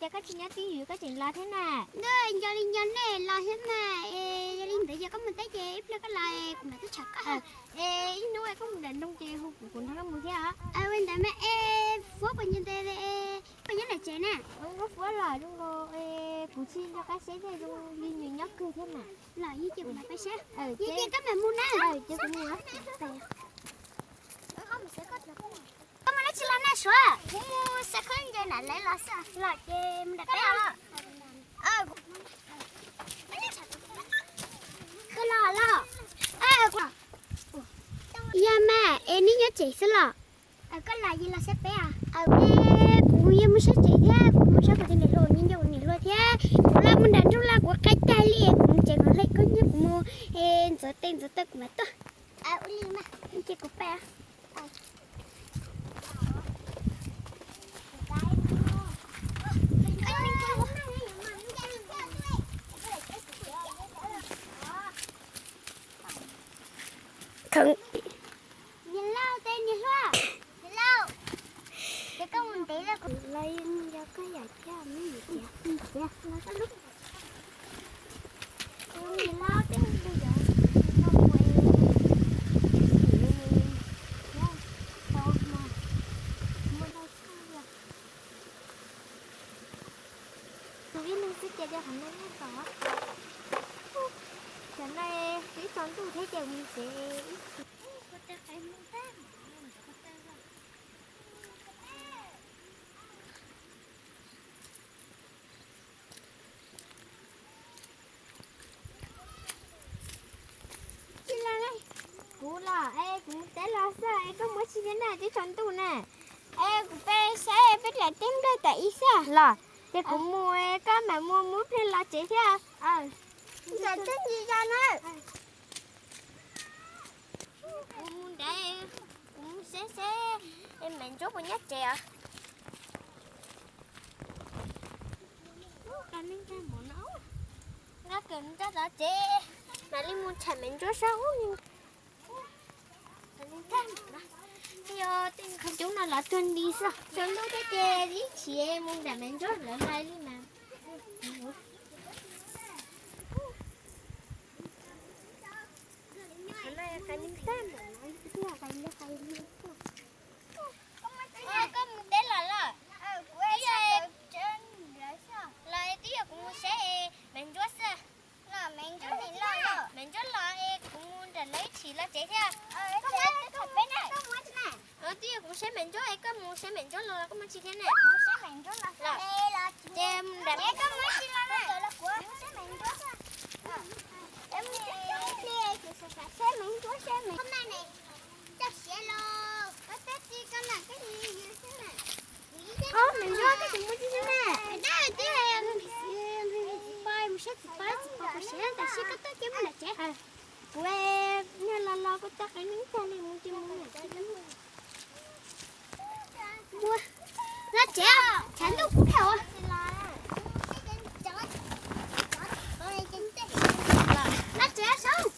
Koj tsis nyob twj ywm koj tseem los thiab na? Ntuj, nco li nco nej los thiab mas. Es yog li ntawd yog koj mus teb ces ib pliag koj los kuv mam tuaj tsham koj. Es ib hnub koj mus nram nroog ces hu kuv, kuv nrog koj mus thiab os. Ua li ntawd mas es Fuab puas nco ntawd, puas nyob nram tsev na? Zoo nkauj Fuab los zoo nkauj, kuv tsis nco qab seb thiab, zoo li nws nyob kawg thiab mas. Los yeej ces kuv mam pab seb. Ces koj mam mus na. Ces kuv mus. Koj mus dab tsi los na Suav? Kuv mus xa khaub ncaws na, lawv los xwb. Los ces mus nram peb los. Koj los los. Yog mas es nej nyob tsev xwb los? Koj los yog los saib peb? Es kuv yog mus saib tsev thiab, kuv mus saib kuv tus niam hluas, nco kuv niam hluas thiab. Kuv los mus nram nroog los kuv qab tag li, kuv mus tsev kom hle koj nyob, kuv mus ntxuav tes ntxuav taw kuv mam tuaj. Ces kuv pab. Niam laus ces niam hluas, niam laus, ces koj mus ntev lawm, kuv los yog koj yam thiab, niam laus tej ntawd yog no mus es tau mas muaj dab tsi. Tus ib leeg xwb ces qhov no nyob tod. Cov no twb tsaus ntuj thiab ces mus tsev ib chim. Kuv los es kuv mus teb los xwb es koj mus tsis thiab na, twb tsaus ntuj na. Es kuv peb saib peb dam teb nplawg tam ib xwb los ces kuv mus, koj mam mus mus pliag los tsev thiab. Nram teb ntsis zog na. Kuv mus nrad, kuv mus saib seb Maiv Ntsuab puas nyob tsev os. Nqa kawm mus txog tsev mam li mus tsham Maiv Ntsuab saib. Yog tej qhov cub no los tuag nti xwb, tsaus ntuj thiab ces ib chim mus nram Maiv Ntsuab lawv hais li mas. Koj mus teb los los? Los twb yog kuv mus saib Maiv Ntsuab xwb. Maiv Ntsuab los es kuv mus nram lawv ib chim los tsev thiab. Twb yog kuv mus saib Maiv Ntsuab es koj mus saib Maiv Ntsuab los los koj mus tsis thiab na? Ces mus nram Maiv Ntsuab koj tsis mus tsis thiab na? Mus saib txiv Pab, txiv Pab puas siav, tam sim koj tuaj ces mus nram tsev. Kuv niag los los kuv tau qev neeb tag li mus ces mus nram tsev. Los tsev, tshav ntuj kub dhau. Los tsev saib.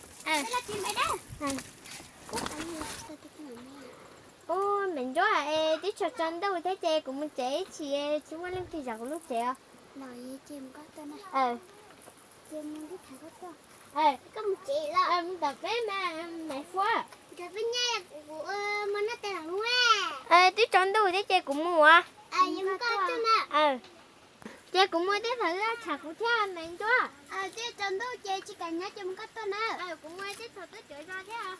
Ub, Maiv Ntsuab es twb tsaus tsaus ntuj thiab ces kuv mus tsev ib chim tsis muaj leej twg zov kuv lub tsev os. Mus tom peb mas Maiv Fuab. Twb tsaus ntuj thiab ces kuv mus os. Ces kuv mus tej thaum tsham kuv thiab Maiv Ntsuab. Kuv mus tej thaum tuaj cov zos thiab.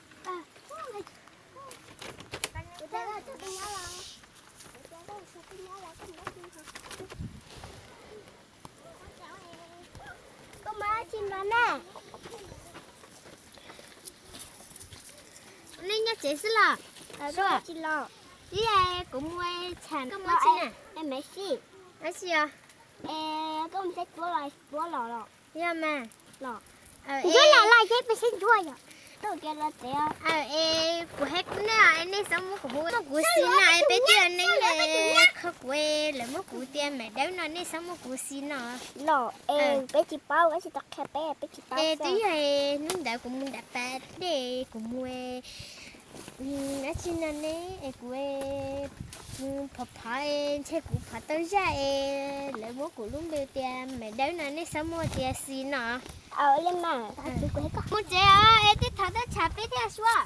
Nej nyob tsev xwb los? Ib, kuv mus tsham koj mus tsis na? Tab sis os, yog mas. Es kuv hais nej os, nej txhob muab kuv xis no, peb twb yog neeb kho kuv, lawv muab kuv tias Maiv Dawb no, nej txhob muab kuv xis no. Los es peb tsis paub, peb tsis tau qhia peb, peb tsis paub. Es twb yog hnub ntawd kuv mus nram pas dej, kuv mus dab tsi no ne, es kuv Mus phov phov es ntshe kuv phov tau zaj es lawv muab kuv lub npe tias Maiv Dawb no, nej xav muaj tias xis no. Mus tsev os, es twb thov tau tshav peb thiaj suav.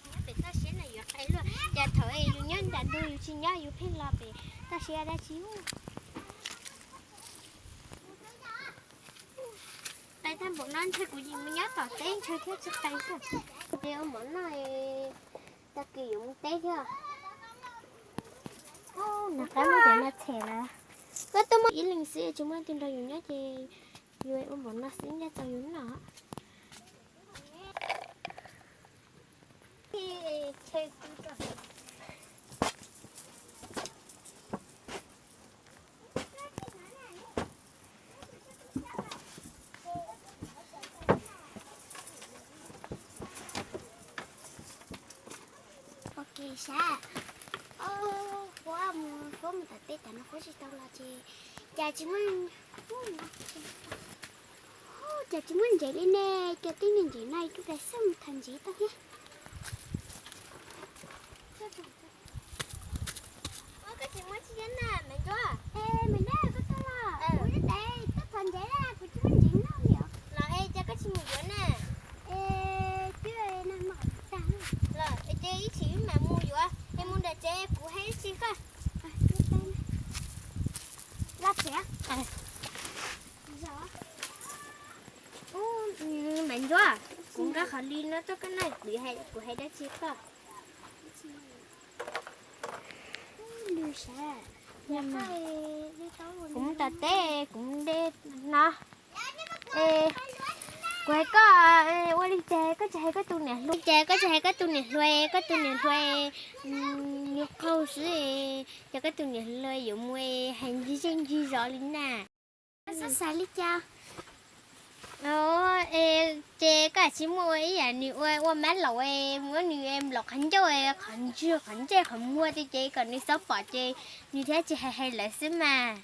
Nyob pem toj siab no yuav qis luaj, cas thaum yus nyob nram ntug yus tsis nyob yus pheej los pem toj siab dab tsi. Qis tag npaum no ntshe kuv yeej mus nyob tom teb ntshe thiaj tsis qis xwb. Ces ua mov noj, tag kis yuav mus teb thiab. Nag qab muab cov no tshem lawm. Koj tuaj muaj ib leeg xwb tsis muaj leej twg nrog yus nyob ces yus ua mov no xwb nyob tau yus noj. Ok, sab, huab mus, huab mus tom teb tas no huab tsis tau los ces, cas tsis muaj, cas tsis muaj ntsev li ne, cas tib niag ntsev no ib tug plas xoj mus thov ntsev tau thiab. Koj tsis muaj tsi na, Maiv Ntsuab? Es Maiv Dawb, koj tuaj los? Kuv ib tes tuaj thov ntsev na, kuv tsis muaj ntsev noj li os. Los es cas koj tsis mus yuav na? Es twb nag hmo tag los es ces ib chim wb mam mus yuav, es mus nram tsev kuv hais ib chim koj. Los tsev. Maiv Ntsuab, kuv nqa qhov li no tuaj koj noj, kuv hais dab tsi koj? Kuv mus tom teb, kuv mus de no. Es kuv hais koj, ua li cas koj tsis hais koj tus niam hluas, cas koj tsis hais koj tus niam hluas, koj tus niam hluas nyuag qaug xwb, cas koj tus niam hluas yuav mus hais ncig zej ncig zos li na. Xav xav li cas? Es ces koj tsis muaj ua ib yam nws ua, ua mab laus, muab nws laus qhov ncauj, qhov ntswg, qhov ntsej, qhov muag tiag ces kom nws txhob pom ces nws thiaj tsis hais hais lawv xwb mas.